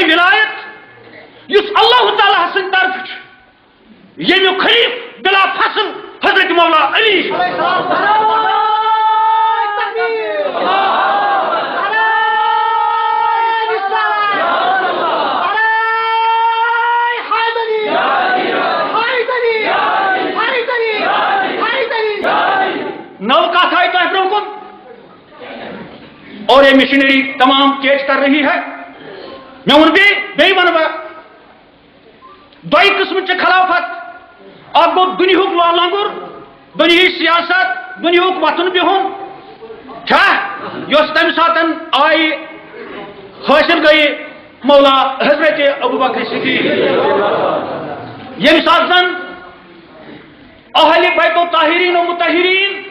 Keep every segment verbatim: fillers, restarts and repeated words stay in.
ولایت یُس اللہ تعالیٰ سٕنٛدِ طرفہٕ چھُ، ییٚمیُک خلیف بلا فصل حضرت مولا علی چھُ۔ نٔو کتھ آیہِ تۄہہِ برونٛہہ کُن، اور یہ مشینری تمام کیچ کر رہی ہے۔ مےٚ ووٚن بیٚیہِ، بیٚیہِ وَنہٕ بہٕ، دۄیہِ قٕسمٕچ چھِ خلافت۔ اکھ گوٚو دُنیہُک لولنگر، دُنیہٕچ سیاست، دُنیہُک وۄتھُن بِہُن۔ چھا؟ یۄس تَمہِ ساتَن آیہِ، حٲصِل گٔیہِ مولا حضرت ابوبکر صدیق۔ ییٚمہِ ساتہٕ زَن اہل بیت و طاہرین و مطہرین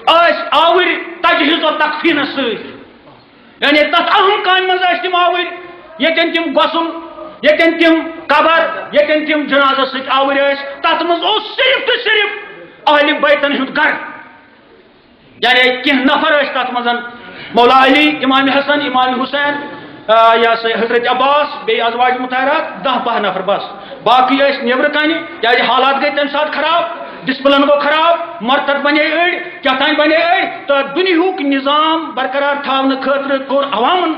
ٲسۍ آوٕرۍ تجہیز و تکفینس سۭتۍ، یعنی تتھ اہم کامہِ منٛز ٲسۍ تِم آوٕرۍ، ییٚتٮ۪ن تِم غسل، ییٚتٮ۪ن تِم قبر، ییٚتٮ۪ن تِم جنازس سۭتۍ آوٕرۍ ٲسۍ، تتھ منٛز اوس صرف تہٕ صرف اہل بیتن ہُنٛد گرٕ۔ یعنی کینٛہہ نفر ٲسۍ تتھ منٛز، مولا علی، امام حسن، امام حسین، آ، یہِ ہسا حضرت عباس، بیٚیہِ ازواج مطہرات، دَہ باہ نفر بس۔ باقٕے ٲسۍ نیبرٕ کنہِ، کیازِ حالات گٔے تمہِ ساتہٕ خراب، ڈسپلن گوٚو خراب، مرتد بنے أڑۍ، کیٛاہ تام بنے أڑۍ، تہٕ دُنیہُک نظام برقرار تھاونہٕ خٲطرٕ کوٚر عوامن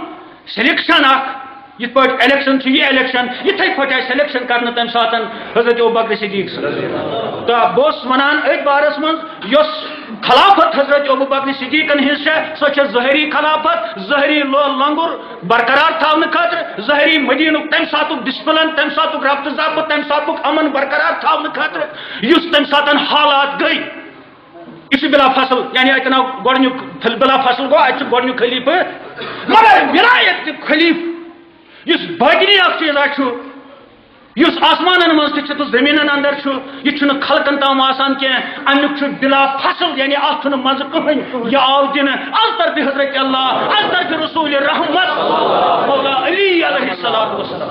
سلیکشن اکھ۔ یِتھ پٲٹھۍ الیکشن چھُ، یہِ الیکشن، یِتھے پٲٹھۍ آیہِ سلیکشن کرنہٕ تمہِ ساتہٕ حضرت ابوبکر صدیق سٕنٛز۔ تہٕ بہٕ اوسُس ونان أتھۍ بارس منٛز، یۄس خلافت حضرت ابوبکر صدیقن ہٕنٛز چھےٚ، سۄ چھےٚ ظٲہری خلافت، ظٲہری لو-، لنگر برقرار تھاونہٕ خٲطرٕ، ظٲہری مدینُک تمہِ ساتُک ڈسپلن، تمہِ ساتُک ربط ضبط، تمہِ ساتُک امن برقرار تھاونہٕ خٲطرٕ، یُس تمہِ ساتہٕ حالات گٔے۔ یہِ چھُ بلا فصل، یعنی اتہِ ناو گۄڈنیُک بلا فصل گوٚو، اتہِ چھُ گۄڈنیُک خلیفہٕ، مگر ولایت تہِ خلیفہٕ یُس باطنی اکھ چیٖز اکھ چھُ، یُس آسمانن منٛز تہِ چھُ تہٕ زٔمیٖنن اندر چھُ، یہِ چھُنہٕ خلقن تام آسان کینٛہہ۔ امیُک چھُ بلا فصل، یعنی اتھ چھُنہٕ منٛزٕ کٕہٕنۍ۔ یہِ آو دِنہٕ از طرفِ حضرت اللہ، از طرفِ رسول رحمت، مولا علی علیہ الصلوۃ والسلام۔